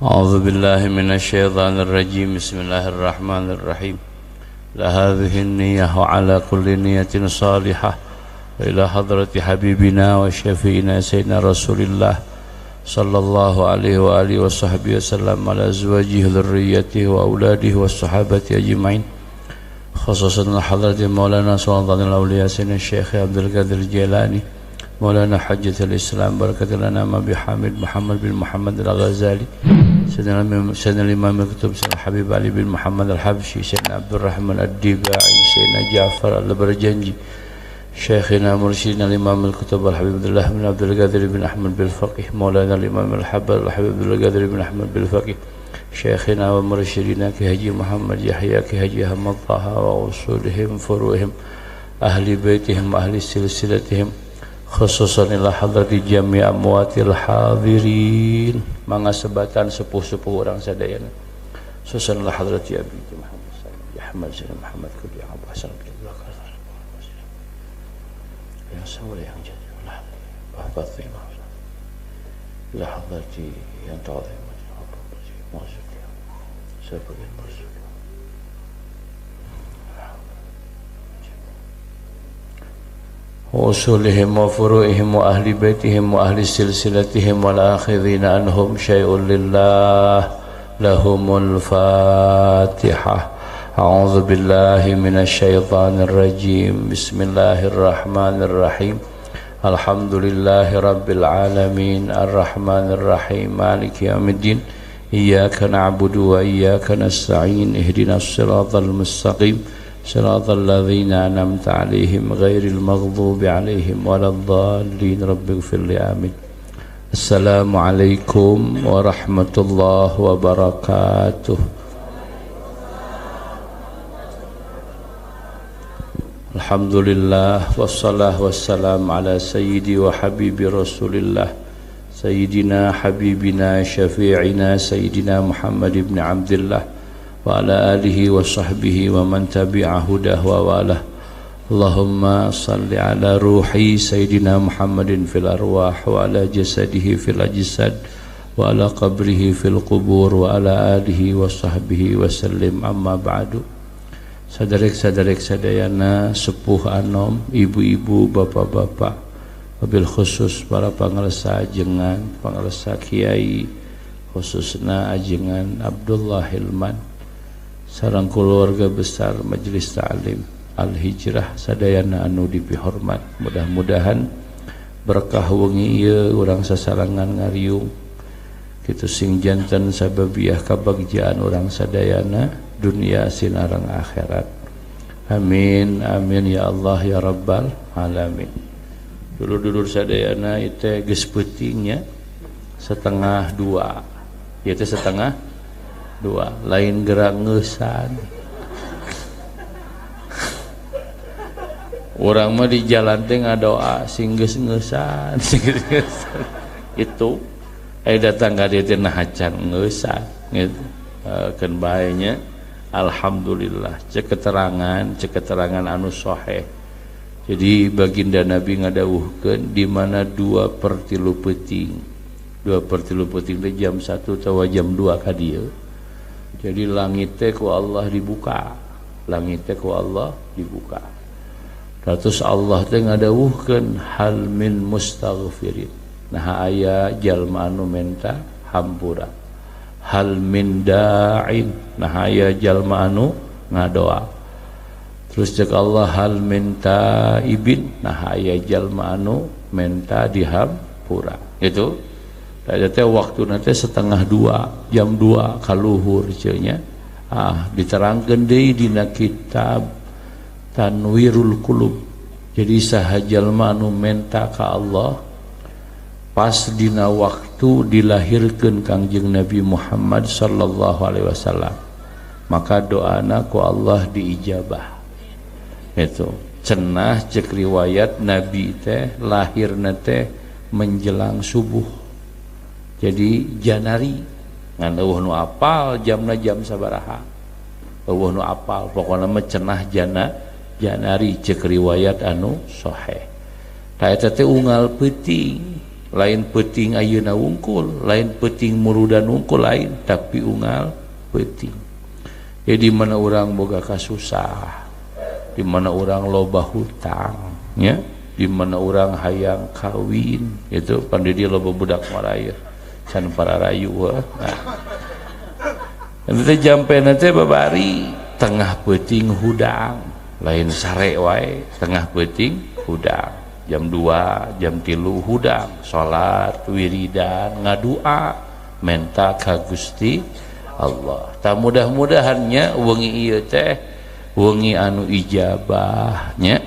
أعوذ بالله من الشيطان الرجيم. بسم الله الرحمن الرحيم. لهذه النية وعلى كل نية صالحة إلى حضرة حبيبنا وشفينا سيدنا رسول الله صلى الله عليه وآله وصحبه وسلم على أزواجه ذريته وأولاده والصحابة أجمعين، خصوصا حضرة مولانا سلطان الأولياء سيدنا الشيخ عبد القادر الجيلاني، مولانا حجة الإسلام بركة لنا ما بحامد محمد بن محمد الغزالي، سيدنا الإمام الكتب سيدنا الحبيب علي بن محمد الحبشي، سيدنا عبد الرحمن الدباعي، سيدنا جعفر البرجنجي، شيخنا مرشدنا الإمام الكتب الحبيب عبد الله بن عبد القادر بن أحمد بالفقيه، مولانا الإمام الحبر الحبيب عبد القادر بن أحمد بالفقيه، شيخنا ومرشدنا كهجي محمد يحيى كهجي أحمد طه وأصولهم فروعهم أهل بيتهم أهل سلسلتهم، خصوصا إلى حضرة جميع أموات الحاضرين mangga sebatan sepuh-sepuh orang sadayana, khususan ila hadrati Abi Muhammad Ahmad Sayyidina Muhammad Kudi Abu Hasan Abdullah yang sawal yang jadi Fatimah ila hadrati yang ta'zim maksudnya sebagian maksud وأصولهم وفروعهم وأهل بيتهم وأهل سلسلتهم والآخذين عنهم شيء لله لهم الفاتحة. أعوذ بالله من الشيطان الرجيم. بسم الله الرحمن الرحيم. الحمد لله رب العالمين الرحمن الرحيم مالك يوم الدين إياك نعبد وإياك نستعين اهدنا الصراط المستقيم صراط الذين أنعمت عليهم غير المغضوب عليهم ولا الضالين رب اغفر لي آمين. السلام عليكم ورحمة الله وبركاته. الحمد لله والصلاة والسلام على سيدي وحبيبي رسول الله سيدنا حبيبنا شفيعنا سيدنا محمد بن عبد الله وعلى آله وصحبه ومن تبع هداه ووالاه. اللهم صل على روحي سيدنا محمد في الأرواح وعلى جسده في الأجساد وعلى قبره في القبور وعلى آله وصحبه وسلم. أما بعد. Saderek-saderek sadayana, sepuh anom, ibu-ibu, bapak-bapak, wabil khusus para pangersa ajengan, pangersa kiai, khususna ajengan Abdullah Hilman sareng keluarga besar Majelis Ta'lim Al-Hijrah sadayana anu dipihormat. Mudah-mudahan berkah wengi ieu urang sasarangan ngariung kitu sing janten sababiah kabagjaan urang sadayana dunia sinareng akhirat. Amin amin ya Allah ya Rabbal alamin. Dulur-dulur sadayana ieu geus peutingnya 1:30. Ieu teh 1:30 lain gerak ngeusan. Urang mah di jalan teh ngadoa sing geus ngeusan, sing geus ngeusan. Itu aya datang ka dieu teh nah can ngeusan gitu. Keun bae nya. Alhamdulillah cek keterangan anu sahih. Jadi baginda Nabi ngadawuhkeun di mana 2/3 peuting. 2/3 peuting teh jam 1 atawa jam 2 ka dieu. Jadi langit teh ku Allah dibuka. Langit teh ku Allah dibuka. Terus Allah teh ngadawuhkeun hal min mustaghfirin. Nah aya jalma anu menta hampura. Hal min da'in. Nah aya jalma anu ngadoa. Terus cek Allah hal min taibin. Nah aya jalma anu menta dihampura. Gitu. Tadi teh waktu nanti 1:30 jam 2 kaluhur cenah. Ah diterangkeun deui dina kitab Tanwirul Qulub. Jadi saha jalma anu menta ka Allah pas dina waktu dilahirkeun Kangjeng Nabi Muhammad sallallahu alaihi wasallam, maka doana ku Allah diijabah. Itu cenah cek riwayat Nabi teh lahirna teh menjelang subuh. Jadi janari ngan eueuh nu apal jamna jam sabaraha, eueuh nu apal pokona mah cenah janari cek riwayat anu sahih. Ta eta teh unggal peuting, Lain peuting ayeuna wungkul, lain peuting muludan wungkul lain, tapi unggal peuting. Jadi di mana urang boga kasusah, di mana urang loba hutang, nya, di mana urang hayang kawin, itu pandidi loba budak maraya, can pararayu. Nah, nanti jampe nanti babari tengah peuting hudang, lain sare wae, tengah peuting hudang, jam 2, jam 3 hudang, salat, wiridan, ngadua, menta ka Gusti Allah. Tak mudah-mudahannya wengi ieu teh wengi anu ijabah nya.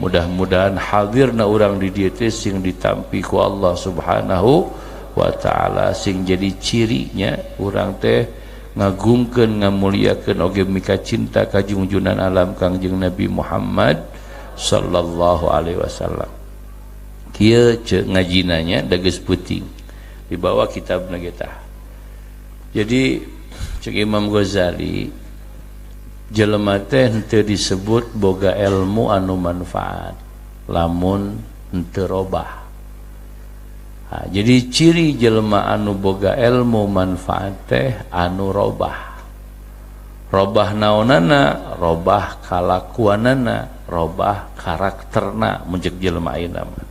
Mudah-mudahan hadirna urang di dieu teh sing ditampi ku Allah Subhanahu wa taala, sing jadi cirinya urang teh ngagungkeun ngamuliakeun oge mika cinta ka junjunan alam Kangjeng Nabi Muhammad sallallahu alaihi wasallam. Kieu ceuk ngajinanya da geus peuting dibawa kitabna ge tah. Jadi cek Imam Ghazali, jelema teh henteu disebut boga ilmu anu manfaat lamun henteu robah. Nah, jadi ciri jelema anu boga ilmu manfaat teh anu robah. Robah naonana, robah kalakuanana, robah karakterna mun ceuk jelema ayeuna mah.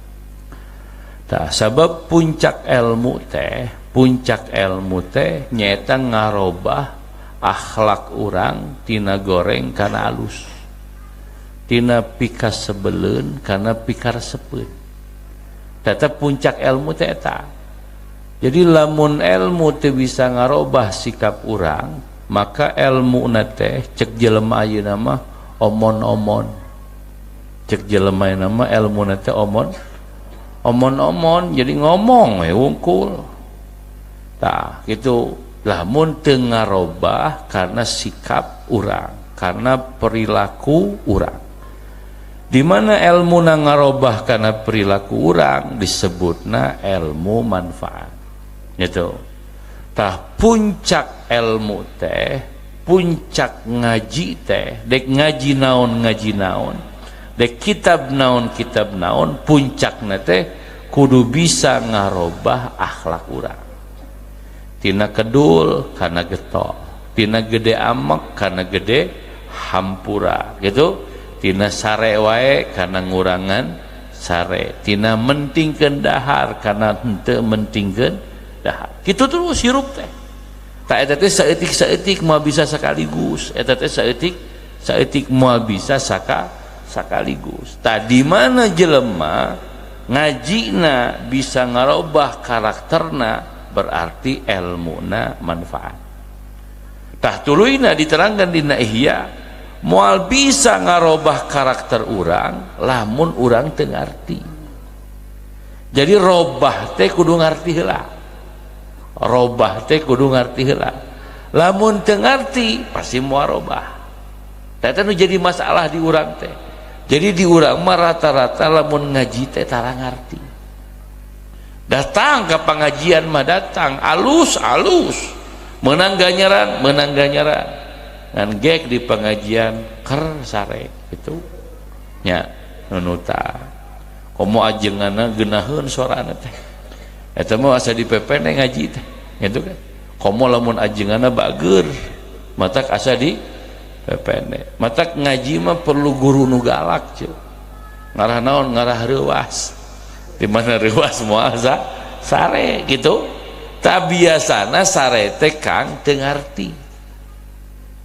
Tah sabab puncak ilmu teh nyaeta ngarobah akhlak urang tina goreng kana alus, tina pikasebeleun kana pikaresepeun. Tetep puncak ilmu teh eta. Jadi lamun ilmu teu bisa ngarobah sikap urang, maka ilmu na teh cek jelema ayeuna mah omon-omon. Cek jelema ayeuna mah ilmu na teh omon omon-omon, jadi ngomong we wungkul. Tah gitu, lamun teu ngarobah karena sikap urang, karena perilaku urang. Di mana ilmu na ngarobah karena perilaku urang disebutna ilmu manfaat. Gitu. Tah puncak ilmu teh, puncak ngaji teh, dek ngaji naon ngaji naon, dek kitab naon kitab naon, puncakna teh kudu bisa ngarobah akhlak urang. Tina kedul kana getol, tina gede amek kana gede hampura, gitu. Tina sare wae kana ngurangan sare, tina mentingkeun dahar kana henteu mentingkeun dahar. Kitu terus hirup teh. Tak eta teh saeutik-saeutik moal bisa sekaligus, eta teh saeutik-saeutik moal bisa sakaligus. Tah di mana jelema ngajina bisa ngarobah karakterna berarti elmuna manfaat. Tah tuluyna diterangkan dina Ihya, moal bisa ngarobah karakter urang lamun urang teu ngarti. Jadi robah teh kudu ngarti heula. Robah teh kudu ngarti heula. Lamun teu ngarti pasti moal robah. Eta nu jadi masalah di urang teh. Jadi di urang mah rata-rata lamun ngaji teh tara ngarti. Datang ke pengajian mah datang alus-alus, menang ganjaran, menang ganjaran. Ngan gek di pengajian ker sare gitu nya nunuta. Komo ajenganna geunaheun sorana teh. Eta mah asa di PPN ngaji teh gitu kan. Komo lamun ajenganna bager matak asa di PPN. Matak ngaji mah perlu guru nu galak ceuk. Ngarah naon? Ngarah reuas. Di mana reuas moal sare gitu. Ta biasana sare teh Kang teu ngarti.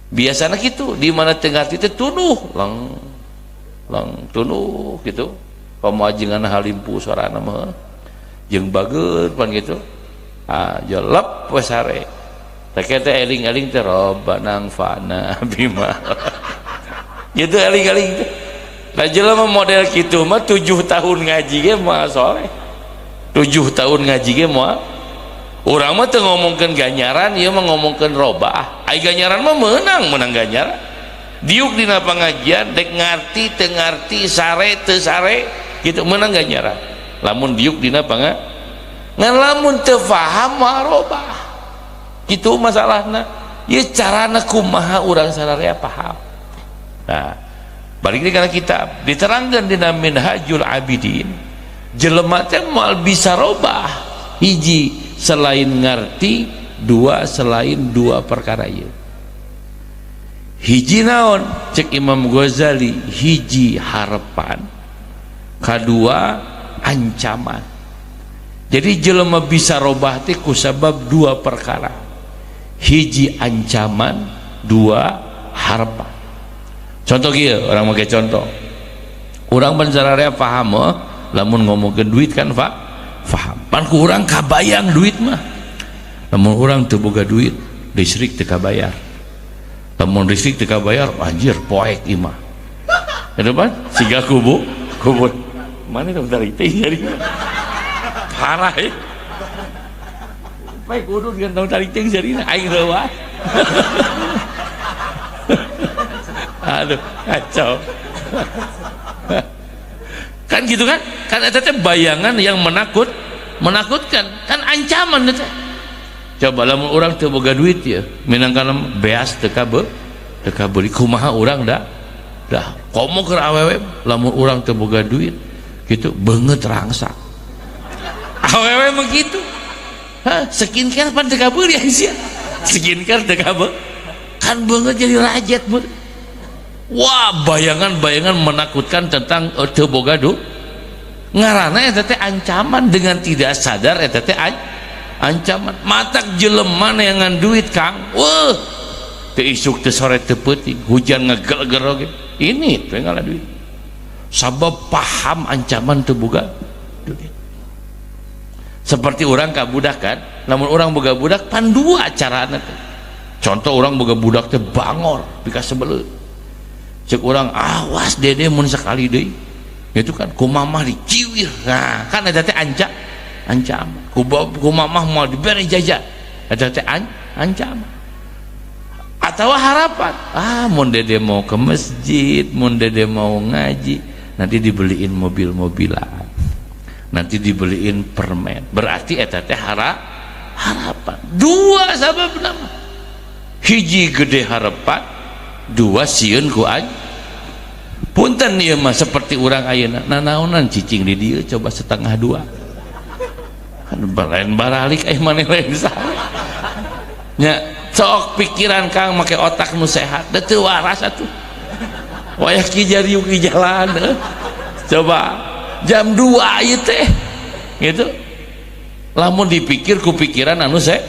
Biasana gitu, di mana teu ngarti teh tunuh, lang lang tunuh gitu. Komo ajenganna halimpu sorana mah jeung bager pan gitu. Ah jelep we sare. Teh teh eling-eling teh robbana anfa'na bima. Gitu eling-eling teh. Lah jelema model kitu mah 7 tahun ngaji ge moal soleh. 7 tahun ngaji ge moal. Urang mah teu ngomongkeun ganjaran, ieu mah ngomongkeun robah. Ai ganjaran mah meunang, meunang ganjaran. Diuk dina pangajian dek ngarti teu ngarti, sare teu sare, gitu meunang ganjaran. Lamun diuk dina ngan lamun teu faham mah robah. Kitu masalahna. Ieu carana kumaha urang sararea paham. Nah, balik deui kana kitab, diterangkeun dina Minhajul Abidin, Jelema teh moal bisa robah hiji selain ngarti, dua selain dua perkara ieu. Hiji naon cek Imam Ghazali, hiji harapan, kadua ancaman. Jadi jelema bisa robah teh kusabab dua perkara, hiji ancaman, dua harapan. Contoh kieu, orang make contoh, urang ban sararea paham oh, lamun ngomongkeun duit kan pak faham, pan ku urang kabayang duit mah. Lamun urang teu boga duit, listrik teu kabayar. Lamun listrik teu kabayar, anjir poek imah itu pan siga kubu kubur mana itu dari teh jadi parah ya. Baik kudu dengan tahu tarik teh jadi aing leuwat. Aduh kacau. Kan gitu kan, kan eta teh bayangan yang menakutkan kan, ancaman eta. Coba lamun urang teu boga duit ya, minangkana beas teu kabeuli, kumaha urang dah dah komo keur awewe. Lamun urang teu boga duit gitu, beungeut rangsak awewe mah gitu. Hah, skincare pan teu kabeuli sia, skincare teu kabeuli kan, beungeut jadi rajet mun. Wah, bayangan-bayangan menakutkan tentang teu boga duit ngarana eta teh ancaman. Dengan tidak sadar eta teh ancaman. Matak jelema neangan duit Kang, wah teu isuk teu sore teu peuting, hujan ngegelger oge ini teh ngalah duit, sabab paham ancaman teu boga duit. Seperti orang ka budak kan, lamun orang boga budak pan dua carana teh. Contoh orang boga budak teh bangor pikasebeleun, cek orang awas dede mun sekali deui itu kan ku mamah diciwir. Nah kan eta teh ancaman, ku mamah mau diberi jajan, eta teh ancaman. Atau harapan, ah mun dede mau ke masjid, mun dede mau ngaji, nanti dibeliin mobil-mobilan, nanti dibeliin permen, berarti eta teh harapan. Dua sabab nama, hiji gede harapan, dua sieun ku punten ieu mah. Seperti urang ayeuna nanaonan cicing di dieu coba 1:30 kan lain baralik aya maneh lain sare nya. Sok pikiran Kang make otak nu sehat, da teu waras atuh wayah ki jariuk di jalan. Coba jam 2 ieu teh gitu, lamun dipikir ku pikiran anu sehat.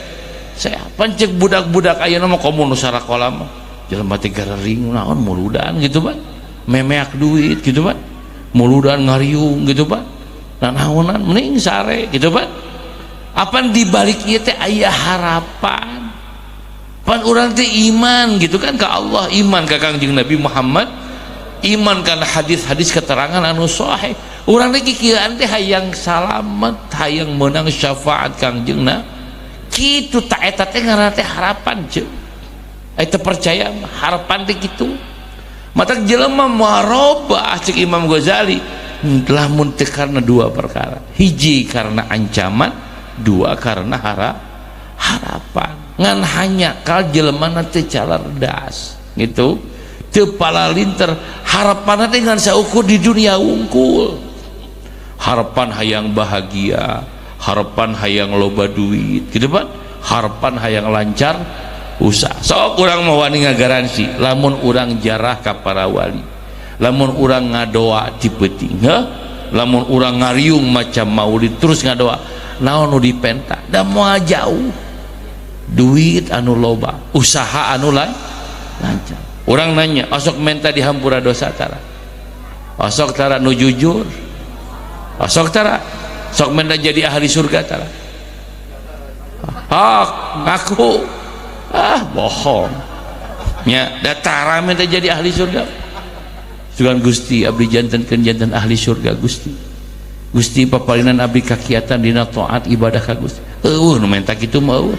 Pan cek budak-budak ayeuna mah komo nu sarakola mah, jelema teh garering naon muludan gitu Pak, memeak duit gitu Pak, muludan ngariung gitu Pak, nanaonan mending sare gitu Pak. Apan dibalik ieu teh aya harapan, pan urang teh iman gitu kan ke Allah, iman ka Kangjeng Nabi Muhammad, iman kana hadis-hadis keterangan anu sahih. Urang teh kikieuan teh hayang salamet, hayang meunang syafaat Kangjeng na kitu. Tak eta teh ngaranna teh harapan ceuk. Eta percaya harapan teh kitu. Matak jelema marobah cek Imam Ghazali lamun teh karena dua perkara, hiji karena ancaman, dua karena harapan. Ngan hanya kal jelema teh calerdas gitu, teu palalinter, harapanna teh ngan saukur di dunia wungkul. Harapan hayang bahagia, harapan hayang loba duit gitu Pak, harapan hayang lancar usaha. Sok urang mah wani ngagaransi lamun urang jarah ka para wali, lamun urang ngadoa ti peuting, heuh, lamun urang ngariung macam maulid terus ngadoa, naon nu dipenta da moal jauh, duit anu loba, usaha anu lancar. Urang nanya, osok menta dihampura dosa tara, osok tara nu jujur, osok tara, sok menta jadi ahli surga tara, hak ngaku ah bohong nya, datara minta jadi ahli surga. Sugan Gusti abdi jantenkeun janten ahli surga Gusti, Gusti papalinan abdi kakiatan dina taat ibadah ka Gusti. Eueuh nu menta kitu mah eueuh,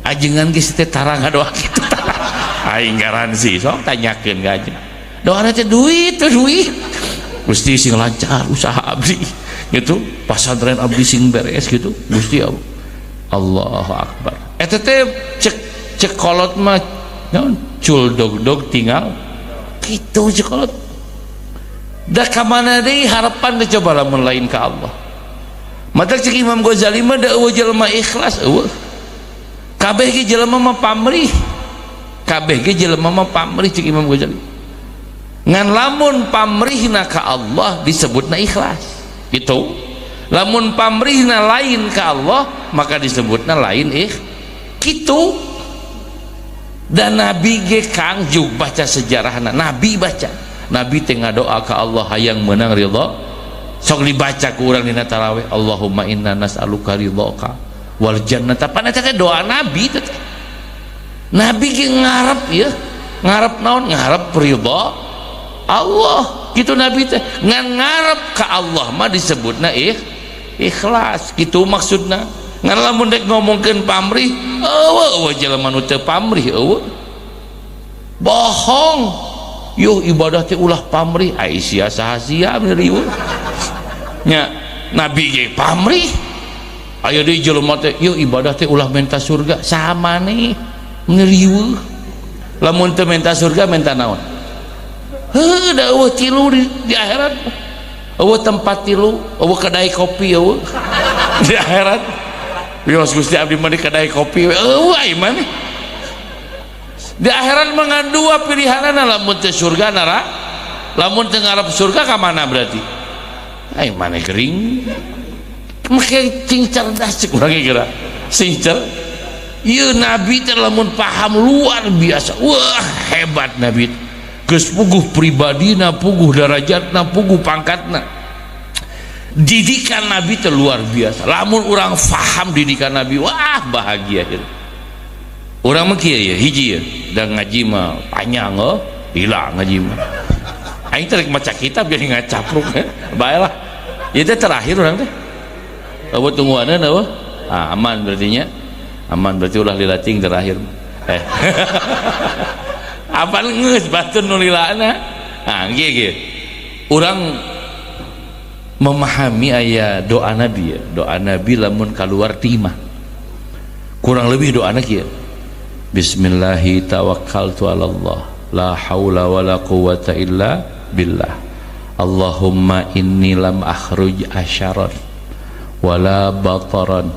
ajengan geus teh tara ngadoa kitu. Aing garansi, sok tanyakeun ka ajengan, doana teh duit teh duit, Gusti sing lancar usaha abdi gitu, pasantren abdi sing beres gitu Gusti. Allahu Akbar. Eta teh cek cek kolot mah naon, cul dog dog tinggal gitu cek kolot. Da ka mana deui harapan teh coba lamun lain ka Allah. Mata cek Imam Ghazali mah da eueuh jelema ikhlas eueuh. Kabeh ge jelema mah pamrih. Kabeh ge jelema mah pamrih cek Imam Ghazali. Ngan lamun pamrihna ka Allah disebutna ikhlas. Gitu. Lamun pamrihna lain ka Allah maka disebutna lain kitu. Dan Nabi ge Kang juk baca sejarahna, Nabi baca. Nabi teh ngadoa ka Allah hayang meunang ridho. Sok dibaca ku urang dina tarawih, Allahumma inna nas'aluka ridhoka wal jannata. Pan eta teh doa Nabi teh. Nabi ge ngarep ya, ngarep naon? Ngarep ridho Allah. Gitu Nabi teh. Ngan ngarep ka Allah mah disebutna ikhlas. Gitu maksudna. Ngan lamun dek ngomongkeun pamrih, eueuh eueuh jelema nu teu pamrih eueuh. Bohong. Yuh ibadah teh ulah pamrih, ai sia saha sia riweuh. Nya Nabi ge pamrih. Aya deui jelema teh, yuh ibadah teh ulah menta surga, saha maneh riweuh. Lamun teu menta surga menta naon? Heuh da eueuh tilu di akhirat. Eueuh tempat tilu, eueuh kedai kopi eueuh di akhirat. Wios Gusti abdi mah di kedai kopi eueuh ai maneh. Di akhirat mah ngan dua pilihanana, lamun teu surga nara, lamun teu ngarep surga ka mana berarti? Ai maneh gering. Make cing cerdas cek urang geura. Sing ieu Nabi teh lamun paham luar biasa. Wah, hebat Nabi. Geus puguh pribadina, puguh darajatna, puguh pangkatna. Didikan Nabi teh luar biasa. Lamun urang faham didikan Nabi, wah bahagia hidup. Urang mah kieu ya, hiji ya, da ngaji mah panjang oh, hilang ngaji mah. Aing teh rek maca kitab jadi ngacapruk. Bae lah. Ieu teh terakhir urang teh. Eueuh tungguaneun eueuh. Ah, aman berarti nya. Aman berarti ulah lilating terakhir. Apaan geus batur nu lilana? Ah, kieu kieu. Urang memahami aya doa Nabi ya. Doa Nabi lamun kaluar ti imah. Kurang lebih doana kieu. Bismillahi tawakkaltu ala Allah. La haula wala quwata illa billah. Allahumma inni lam akhruj asyaran wala bataran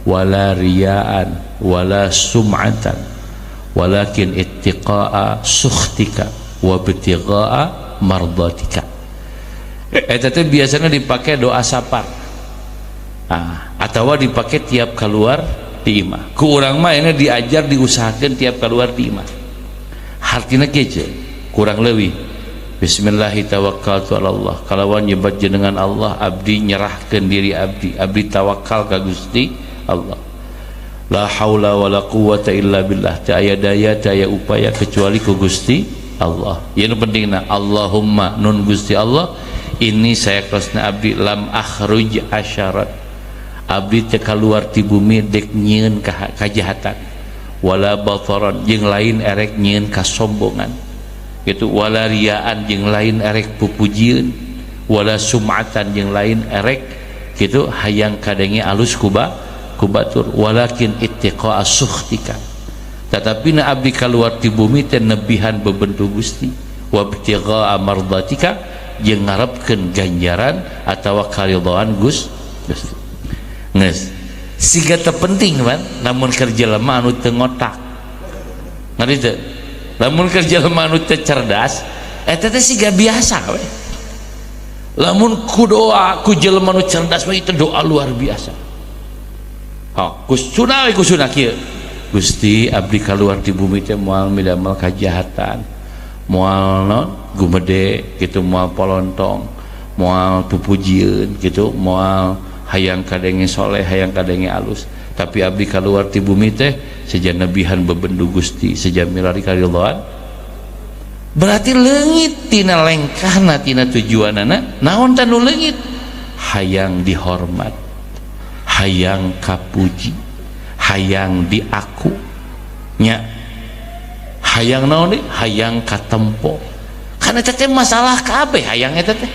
wala riyaan wala sum'atan walakin ittiqa'a sukhtika wa ibtigha'a mardatika. Eta teh biasanya dipakai doa safar. Ah, atawa dipakai tiap keluar di imah. Ku urang mah ini diajar diusahakeun tiap keluar di imah. Hartina kieu kurang leuwih. Bismillahi tawakkaltu ala Allah. Kalawan nyebat jenengan Allah abdi nyerahkeun diri abdi, abdi tawakal ka Gusti Allah. La haula wala quwata illa billah. Teu aya daya, teu aya upaya kecuali ku Gusti Allah. Ieu nu pentingna Allahumma nun Gusti Allah, ini saya kelasna abdi lam akhruj asyarat. Abdi teu kaluar ti bumi dek nyieun kajahatan. Wala bataran jeung lain erek nyieun kasombongan. Gitu wala riaan jeung lain erek pupujieun, wala sum'atan jeung lain erek gitu hayang kadenge alus kubatur, walakin ittiqa'a sukhtika. Tetapi na abdi kaluar ti bumi teh nebihan bebendu Gusti, wa ibtigha'a mardatika jeung ngarepkeun ganjaran atawa karidhoan Gusti. Geus siga teu penting pan lamun keur jelema anu teu ngotak. Ngerti teu? Lamun keur jelema anu teu cerdas eta teh siga biasa we. Lamun ku doa ku jelema anu cerdas mah itu doa luar biasa. Ha, ku sunah we ku sunah kieu. Gusti abdi kaluar di bumi teh moal midamel kajahatan, moal naon gumede gitu, moal polontong, moal pupujieun gitu, moal hayang kadenge soleh, hayang kadenge alus. Tapi abdi kaluar ti bumi teh seja nebihan bebendu Gusti, seja milari karidhoan. Berarti leungit tina lengkahna tina tujuanana naon tah nu leungit? Hayang dihormat, hayang kapuji, hayang diaku nya, hayang naon deui? Hayang katempo. Karena eta teh masalah kabeh hayang eta teh.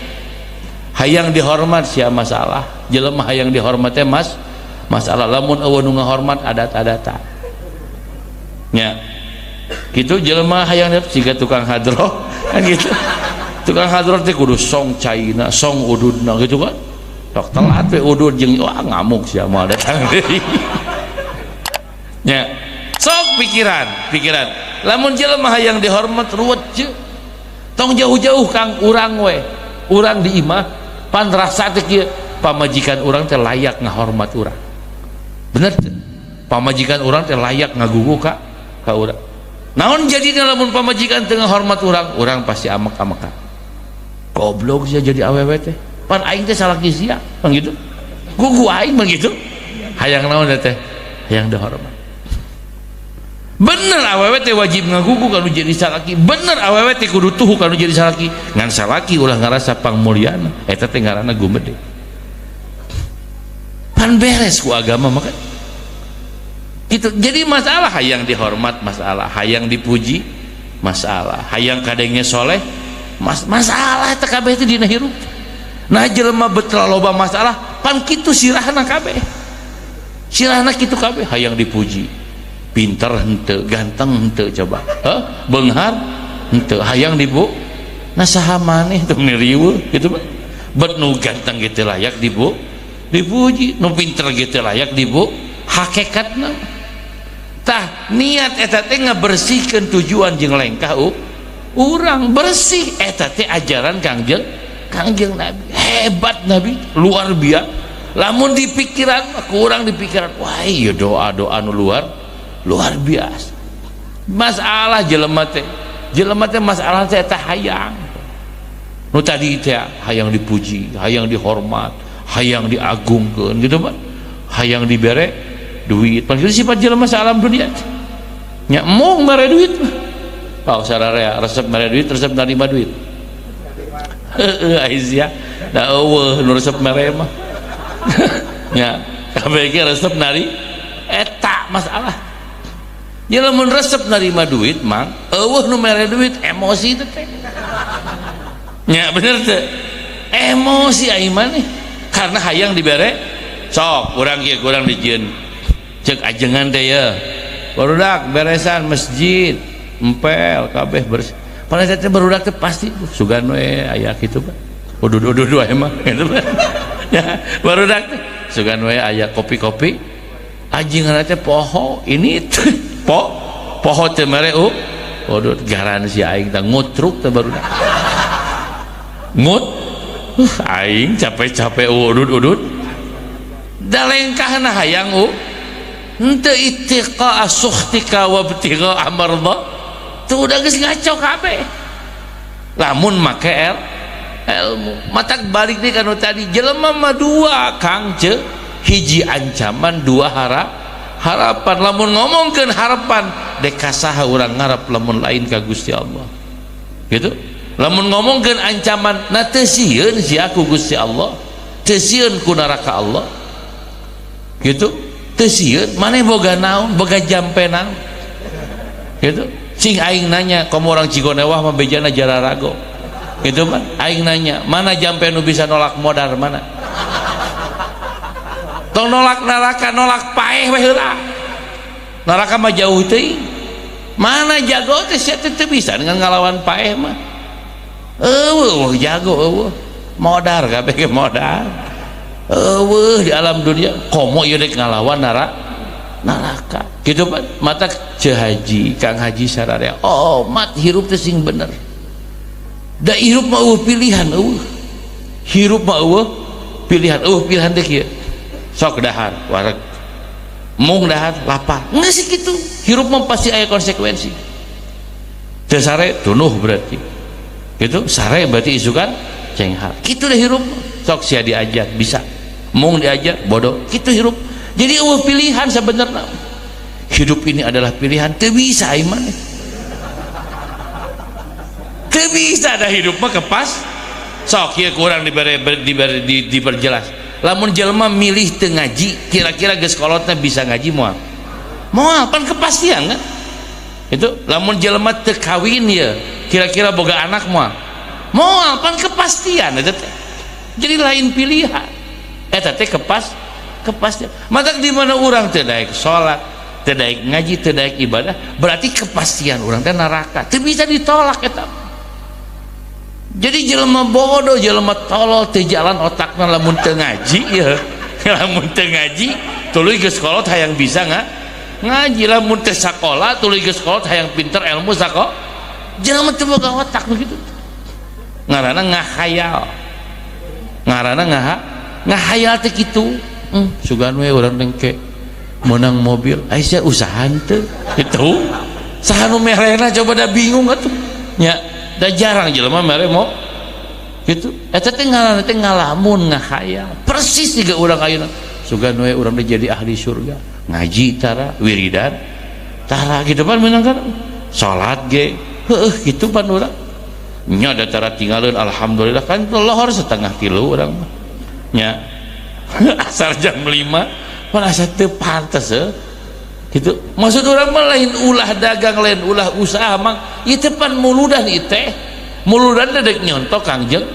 Hayang dihormat sia masalah, jelema hayang dihormat teh mas masalah. Lamun eueuh nu ngahormat adat-adatan nya kitu, jelema hayang siga tukang hadroh kan gitu. Tukang hadroh teh kudu song caina, song ududna gitu kan. Sok telat we udud jeung wah ngamuk sia moal datang deui. Nya sok pikiran, pikiran. Lamun jelema hayang dihormat ruwet ce. Tong jauh-jauh Kang, urang we. Urang di imah pan rasa teh kieu, pamajikan urang teh layak ngahormat urang. Bener teu? Pamajikan urang teh layak ngagugu ka urang. Naon jadina lamun pamajikan teu ngahormat urang, urang pasti amek-amekan. Goblok sia jadi awewe teh. Pan aing teh salaki sia, pan gitu. Gugu aing mah gitu. Hayang naon teh? Hayang dihormat. Bener awewe teh wajib ngagugu kanu jadi salaki. Bener awewe teh kudu tuhu kanu jadi salaki. Ngan salaki ulah ngarasa pangmulyana, eta teh ngaranna gumede. Pan beres ku agama mah kan. Gitu. Jadi masalah hayang dihormat masalah, hayang dipuji masalah, hayang kadenge soleh masalah eta kabeh teh dina hirup. Nah jelema betul loba masalah, pan kitu sirahna kabeh. Sirahna kitu kabeh hayang dipuji. Pinter henteu, ganteng henteu coba. Heh, beunghar henteu, hayang dibu. Nah saha maneh teu riweuh kitu mah. Bet nu ganteng ge teu layak dibu, dipuji, nu pinter ge teu layak dibu, hakikatna. Tah niat eta teh ngabersihkeun tujuan jeung lengkah urang bersih eta teh ajaran Kangjeng Nabi. Hebat Nabi, luar biasa. Lamun di pikiran kurang di pikiran, wah iya doa-doa nu luar biasa. Masalah jelema teh masalah teh eta hayang. Nu tadi teh hayang dipuji, hayang dihormat, hayang diagungkeun gitu Pak. Hayang dibere duit. Pan kitu sifat jelema saalam dunia teh. Nya embung mere duit mah. Oh, sararea resep mere duit, resep narima duit. Heeh, Aisyah. Da eueuh nu resep mere mah. Nya, kabeh ge resep nari eta masalah. Ya lamun resep narima duit mang, eueuh nu mere duit emosi teh. Nya bener teh. Emosi ai maneh karena hayang dibere sok urang kieu kurang dijieun. Cek ajengan teh ye. Barudak beresan masjid, empel kabeh bersih. Padahal teh barudak teh pasti sugan we aya kitu Pak. Udud-udud wae mah gitu Pak. Ya, barudak teh sugan we aya kopi-kopi. Ajengan teh poho ini teh poho teh mere udud garansi aing teh ngutruk teh barudak. Ngut aing capek-capek udud-udud. Da lengkahna hayang henteu ittiqa sukhtika wa ibtigha amardha. Tuh udah geus ngaco kabeh. Lamun make ilmu matak balik deui kanu tadi jelema mah dua Kang ce, hiji ancaman dua harapan. Lamun ngomongkeun harapan dek kasaha urang ngarep lamun lain ka Gusti Allah gitu. Lamun ngomongkeun ancaman na teu sieun sia ku Gusti Allah, teu sieun ku neraka Allah gitu, teu sieun maneh boga naon, boga jampe naon gitu. Cing aing nanya komo orang Cigonewah mah bejana jararago gitu kan. Aing nanya mana jampe nu bisa nolak modar mana? Tong nolak neraka, nolak paeh we heula. Neraka mah jauh teuing. Mana jago teh sia teh teu bisa dengan ngalawan paeh mah. Eueuh jago eueuh. Modar kabeh ge modar. Eueuh di alam dunia komo ieu rek ngalawan neraka. Gitu Pak. Mata Ceu Haji, Kang Haji sararea. Oh, mat hirup teh sing bener. Da hirup mah eueuh pilihan eueuh. Hirup mah eueuh pilihan, eueuh pilihan teh kieu. Sok dahar wareg. Mung dahar lapar. Geus kitu. Hirup mah pasti aya konsekuensi. Teu sare tunuh berarti. Gitu, sare berarti isukan cenghar. Kitu deh hirup. Sok sia diajar bisa. Mung diajar bodoh. Kitu hirup. Jadi eueuh pilihan sebenarnya. Hidup ini adalah pilihan, teu bisa iman. Teu bisa ada hidup mah kepas. Sok ieu kurang diperjelas. Lamun jelema milih teu ngaji, kira-kira geus kolotna bisa ngaji moal? Moal, pan kepastian kan? Itu lamun jelema teu kawin ye, kira-kira boga anak moal? Moal, pan kepastian eta teh. Jadi lain pilihan. Eta teh kepastian. Matak di mana urang teu daek salat, teu daek ngaji, teu daek ibadah, berarti kepastian urang teh neraka. Teu bisa ditolak eta. Jadi jelema bodoh, jelema tolol teu jalan otakna lamun teu ngaji ya. Lamun teu ngaji tuluy geus kolot hayang bisa ngaji, lamun teu sakola tuluy geus kolot hayang pinter ilmu sakola. Jelema teu boga otak begitu. Ngaranna ngahayal. Ngaranna ngahayal teh kitu. Sugan we urang teh menang mobil, aya usaha teu kitu. Saha nu merena coba da bingung atuh. Nya da jarang jelema mere mo gitu. Eta teh ngaranna teh ngalamun, ngahayal. Persis jiga urang ayeuna. Sugan we urang teh jadi ahli surga. Ngaji tara, wiridan tara gitu pan meunang kan. Salat ge heueuh kitu pan urang. Nya da tara tinggalkeun alhamdulillah kan lohor 2:30 urang mah. Nya asar jam 5 pan asa teu pantes heuh. Gitu. Maksud urang mah lain ulah dagang, lain ulah usaha mang. Ieu teh pan muludan ieu teh. Muludan dedek nyontok Kangjeng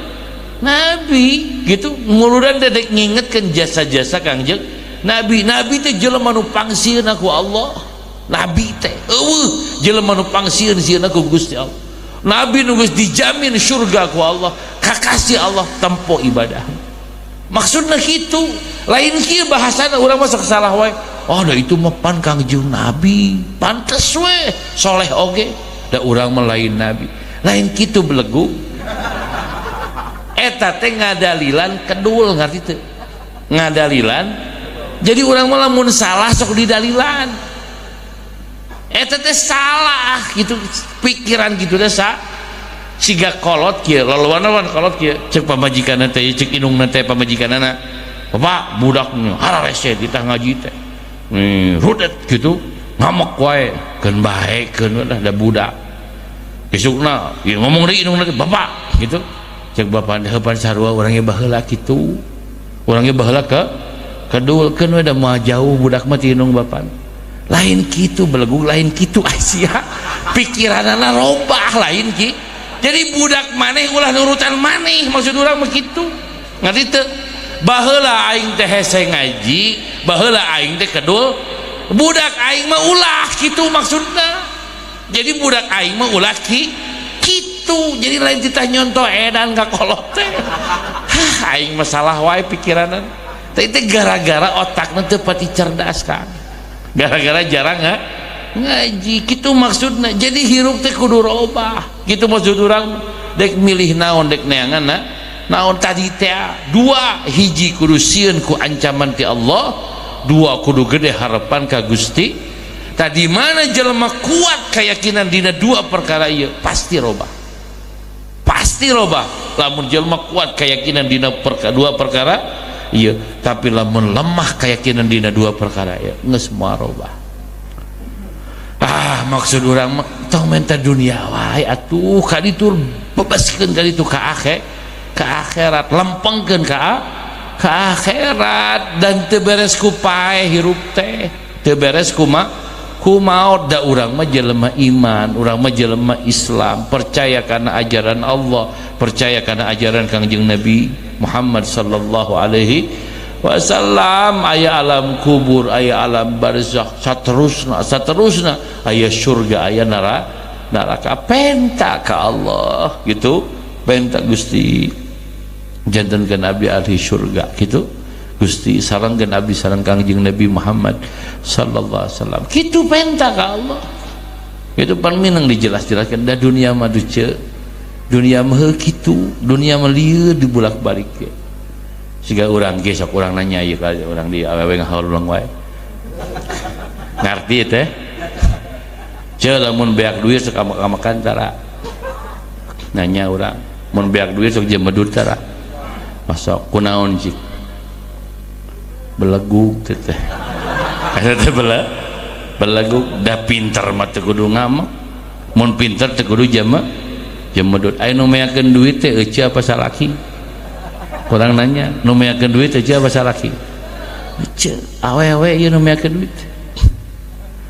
Nabi gitu. Muludan dedek ngingetkeun jasa-jasa Kangjeng Nabi. Nabi teh jelema nu pangsieunna ku Allah. Nabi teh eueuh jelema nu pangsieun sieunna ku Gusti Allah. Nabi nu geus dijamin surga ku Allah, kakasih Allah tempo ibadah. Maksudna kitu, lain kieu bahasana urang mah sok salah wae. Oh, da itu mah pan Kangjeng Nabi, pantes we soleh oge. Da urang mah lain nabi. Lain kitu belegu. Eta teh ngadalilan kedul ngarti teu? Ngadalilan. Jadi urang mah lamun salah sok didalilan. Eta teh salah gitu, pikiran gitu teh siga kolot kieu, lalawanan kolot kieu, cek pamajikanna teh, cek indungna teh pamajikanna. Bapak budak hararese ditah ngaji teh. Nih, rudet gitu, ngamuk wae, keun bae keun lah da budak. Isukna ieu ngomong deui indungna teh, bapak gitu. Cek bapak teh pan sarua urang ge baheula kitu. Urang ge baheula ke kedul keun we da moal jauh budak mah ti indung bapak. Lain kitu belegug, lain kitu Aisyah. Pikiranana robah lain ki. Jadi budak maneh ulah nurutan maneh, maksud urang mah kitu. Ngerti teu? Baheula aing teh hese ngaji, baheula aing teh kedul, budak aing mah ulah kitu maksudna. Jadi budak aing mah ulah kitu. Jadi lain titah nyontoh edan ka kolot teh. Hah, aing mah salah wae pikiranan. Teh teh gara-gara otakna teu pati cerdas kan. Gara-gara jarang ngaji kitu maksudna. Jadi hirup teh kudu robah. Kitu maksud urang dek milih naon dek neangan na. Naon tadi teh dua hiji kudu sieun ku ancaman ti Allah, dua kudu gede harapan ka Gusti. Tadi mana jelema kuat keyakinan dina dua perkara ieu pasti robah. Pasti robah. Lamun jelema kuat keyakinan dina dua perkara ieu, tapi lamun lemah keyakinan dina dua perkara ieu geus moal robah. Ah, maksud urang mah tong menta dunia wae atuh ka ditu bebaskeun ka ditu ka akhir, ka akhirat, lempengkeun ka akhirat dan teu beres ku paeh hirup teh, teu beres ku maot. Da urang mah jelema iman, urang mah jelema Islam, percaya kana ajaran Allah, percaya kana ajaran Kangjeng Nabi Muhammad sallallahu alaihi wasallam. Aya alam kubur, aya alam barzakh, saterusna saterusna, aya surga, aya neraka. Penta ka Allah gitu, penta Gusti jantenkeun abdi ahli surga gitu, Gusti sarengkeun abdi sareng Kangjeng Nabi Muhammad sallallahu alaihi wasallam kitu, penta ka Allah itu. Pan minang dijelas-jelaskan da dunia mah duce, dunia mah kitu, dunia mah lieur dibulak-balik ge. Siga urang ge sok urang nanya ieu ka urang di awewe ngahalulang wae. Ngarti teh? Ceu lamun beak duit sok makan tara. Nanya urang, mun beak duit sok jemedut tara. Masuk kunaon cik? Belegug teh teh. Eta teh belegug da pinter mah teu kudu ngamek. Mun pinter teu kudu jemedut. Aya nu meakeun duit teh euceu apa salaki? Kurang nanya, nu meakeun duit euceu apa salaki? Euceu, awewe ieu nu meakeun duit.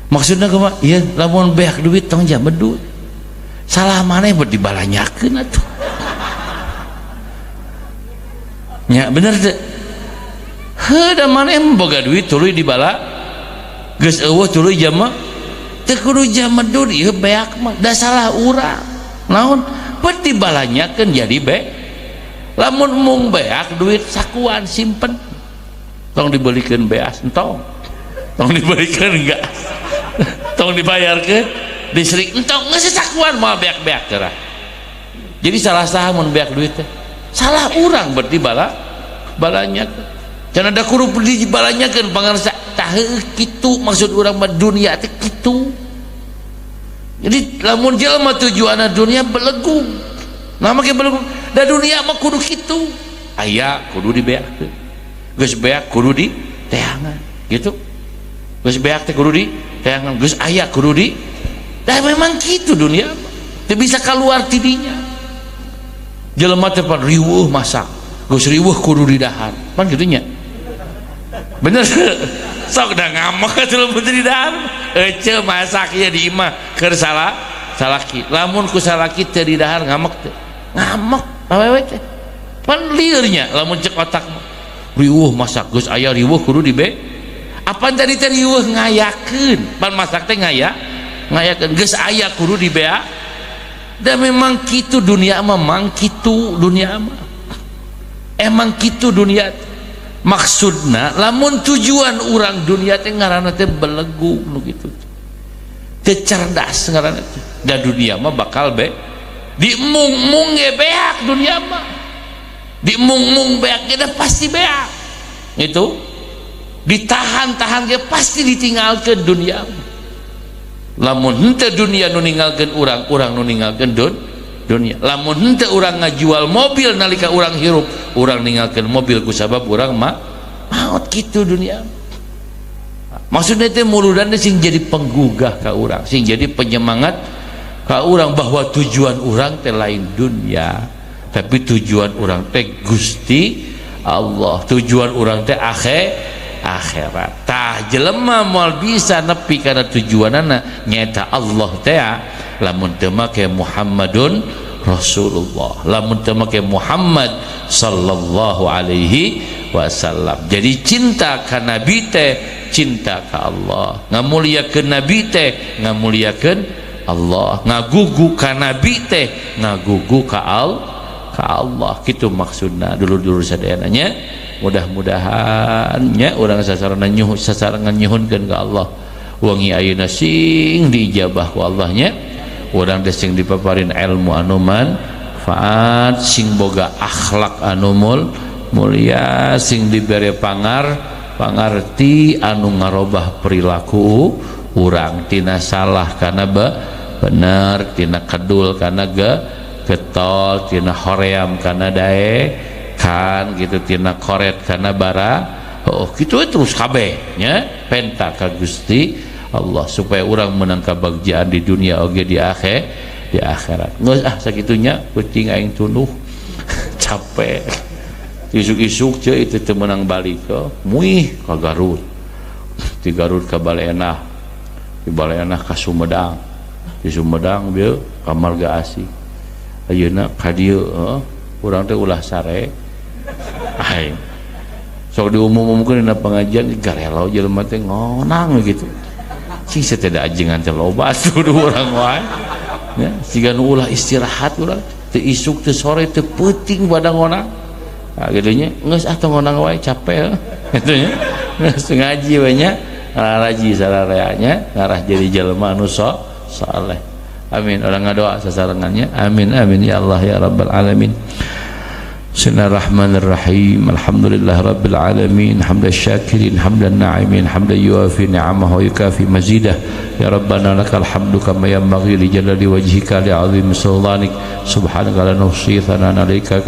Maksudna kumaha? Ieu lamun beak duit tong jamedut. Salah maneh buat dibalanyakeun atuh. Nya bener teu? Heuh da maneh boga duit tuluy dibala geus eueuh tuluy jama teu kudu jamedut ieu beak mah da salah urang. Naon? Bet dibalanyakeun jadi be. Lamun mung beak duit sakuan simpen. Tong dibelikeun beas entong. Tong dibelikeun gas. Tong dibayarkeun listrik entong, geus sakuan moal beak-beak teh. Jadi salah saha mun beak duit teh? Salah urang berarti balanya. Can ada kudu dibalanyakeun pangarsa tah kitu maksud urang mah dunia teh kitu. Jadi lamun jelema tujuanna dunia belegu. Nah make belegu da dunia mah kudu kitu. Aya kudu dibeakkeun. Geus beak kudu diteangan gitu. Geus beak teh kudu diteangan, geus aya kudu di. Da memang kitu dunia mah. Teu bisa keluar tidinya. Jelema teh pan riweuh masak. Geus riweuh kudu didahar. Pan kitu nya. Bener. Sok da ngamuk atuh lamun teu didahar. Ece masak ieu di imah keur salah salaki. Lamun ku salaki teu didahar ngamuk teh. Ngamuk awewe teh. Pan lieur nya lamun cek otak mah. Riweuh masak geus aya riweuh kudu dibe. Apan tadi teh riweuh ngayakeun. Pan masak teh ngayakeun geus aya kudu dibea. Da memang kitu dunia mah, mang kitu dunia mah. Emang kitu dunia. Maksudna lamun tujuan urang dunia teh ngaranna teh belegu nu kitu. Teu cerdas ngaranna teh. Da dunia mah bakal be diemung-mung ge beak dunia mah. Diemung-mung beak ge pasti beak. Gitu. Ditahan-tahan ge pasti ditinggalkeun dunia mah. Lamun henteu dunia nu ninggalkeun urang, urang nu ninggalkeun dunia. Lamun henteu urang ngajual mobil nalika urang hirup, urang ninggalkeun mobil ku sabab urang mah maot kitu dunia. Maksudnya teh muludan teh sing jadi penggugah ka urang, sing jadi penyemangat ka urang bahwa tujuan urang teh lain dunia, tapi tujuan urang teh Gusti Allah, tujuan urang teh akhirat. Tah jelema moal bisa nepi kana tujuanana nyaeta Allah teh lamun teu make Muhammadun Rasulullah, lamun teu make Muhammad sallallahu alaihi wasallam. Jadi cinta ka nabi teh cinta ka Allah, ngamuliakeun nabi teh ngamuliakeun Allah, ngagugu ka nabi teh ngagugu ka Allah. Kitu maksudna dulur-dulur sadayana nya. Mudah-mudahan nya urang sasarengan nyuhun, sasarengan nyuhunkeun ka Allah. Wengi ayeuna sing diijabah ku Allah nya. Urang teh sing dipaparin ilmu anu manfaat, sing boga akhlak anu mulia, sing dibere pangarti anu ngarobah perilaku urang tina salah kana bener, tina kedul kana getol, tina hoream kana dae kan gitu, tina koret kana bara. Oh kitu terus kabeh nya penta ka Gusti Allah supaya urang menang kabagjaan di dunia oge di akhirat. Geus ah sakitunya peuting aing tunduh. Capek. Isuk-isuk ceu itu teu meunang balik muih ka Garut. Di Garut ka Baleenah. Di Baleenah ka Sumedang. Di Sumedang bieu ka Marga Asih. Ayeuna ka dieu urang teh ulah sare. Aing sok diumum-umumkeun dina pengajian garelo jelema teh ngonang gitu. Sing sateda ajengan teh loba atuh urang wae. Ya, siga nu ulah istirahat urang teu isuk teu sore teu peuting badan ngonang. Nah, kitu nya geus ah teu ngonang wae capek kitu nya. Geus ngaji we nya, ngaraji sararea nya, ngarah jadi jelema anu saleh. Amin. Urang ngadoa sasarengannya. Amin amin ya Allah ya rabbal alamin. Bismillahirrahmanirrahim. Alhamdulillah rabbil alamin, hamdan syakirin, hamdan na'imin, hamdan yuafi ni'amahu wa yukafi mazidah. Ya Rabbana lakal hamdu kama yanbaghi li jalali wajhika li 'azimi sultanik. Subhanaka la nuhsi thana'an 'alaika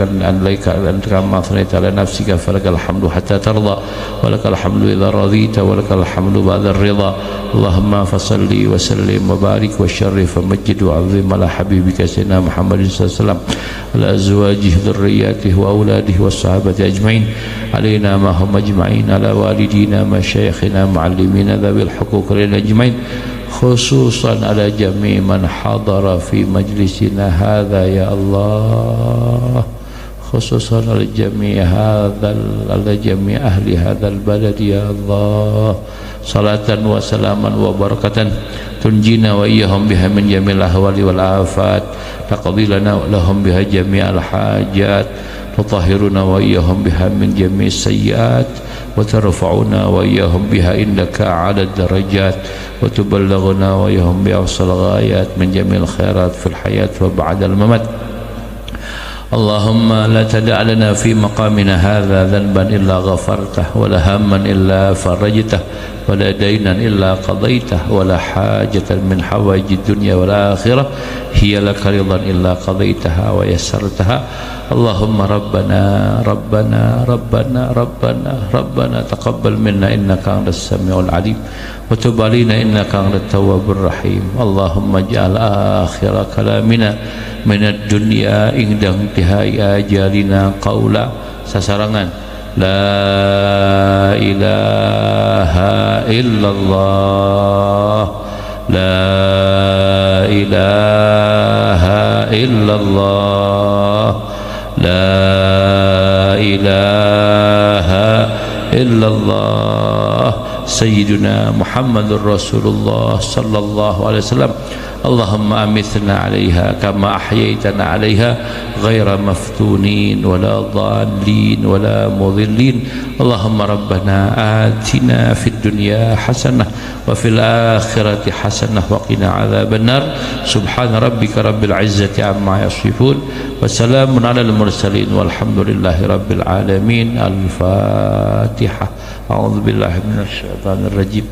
anta kama athnayta 'ala nafsika falakal hamdu hatta tarda wa lakal hamdu idza radita wa lakal hamdu ba'da ar-ridha. Allahumma fasalli wa sallim wa barik wa syarrif wa majjid wa 'azzim ala habibika sayyidina Muhammadin sallallahu alaihi wasallam ala azwajihi dhurriyyatihi wa auladihi was sahabati ajmain alaina ma hum ajmain ala walidina masyayikhina muallimina dzawil huquq lana ajmain khususan ala jami' man hadara fi majlisina hadza ya Allah, khususan ala jami' hadzal ala jami' ahli hadzal balad ya Allah, Salatan wa salaman wa barakatan tunjina wa iyyahum biha min jamil ahwali wal afat, taqdi lana wa lahum biha jami'al hajat, tutahhiruna wa iyyahum biha min jami'is sayyiat, wa tarfa'una wa iyyahum biha indaka 'ala darajat, wa tuballighuna wa iyyahum bi afsal ghayat min jamil khairat fil hayat wa ba'dal mamat. Allahumma la tada' lana fi maqamina hadha dhanban illa ghafartah, wa la hamman illa farajtah, wa la daynan illa qadaytah, wa la hajatan min hawaijid dunya wal akhirah hiya laka ridhan illa qadaytaha wa yassartaha. Allahumma rabbana rabbana rabbana rabbana rabbana taqabbal minna innaka antas samiul alim wa tub alaina innaka antat tawwabur rahim. Allahumma ij'al akhira kalamina minad dunya inda intihai ajalina qawla sasarangan la ilaha illallah, la ilaha illallah, la ilaha illallah, Sayyiduna Muhammadur Rasulullah sallallahu alaihi wasallam. Allahumma amithna 'alaiha kama ahyaitana 'alaiha ghaira maftunin wala dhallin wala mudhillin. Allahumma rabbana atina fid dunya hasanah wa fil akhirati hasanah wa qina adzabannar. Subhana rabbika rabbil izzati amma yasifun wa salamun 'alal mursalin walhamdulillahi rabbil alamin. Al-Fatihah. A'udzu billahi minasy syaithanir rajim.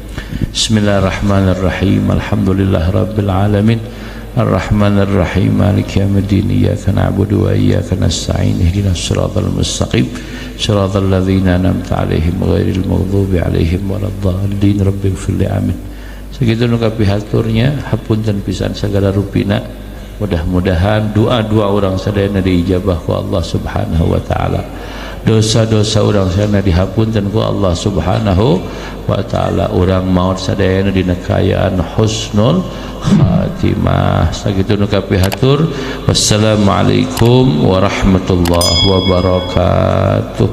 Bismillahirrahmanirrahim. Alhamdulillahi rabbil alamin. Arrahmanir rahim. Maliki yaumiddin. Iyyaka na'budu wa iyyaka nasta'in. Ihdinas siratal mustaqim. Siratal ladzina an'amta 'alaihim ghairil maghdubi 'alaihim waladdallin. Rabbighfirli amin. Sakitu nu kapihaturnya, hapunten pisan sagala rupina. Mudah-mudahan doa-doa urang sadayana diijabah ku Allah Subhanahu wa taala. Dosa-dosa urang sadayana dihapunten ku Allah Subhanahu wa taala. Urang maot sadayana dina kaayaan husnul khatimah. Sakitu nu kapihatur. Wassalamualaikum warahmatullahi wabarakatuh.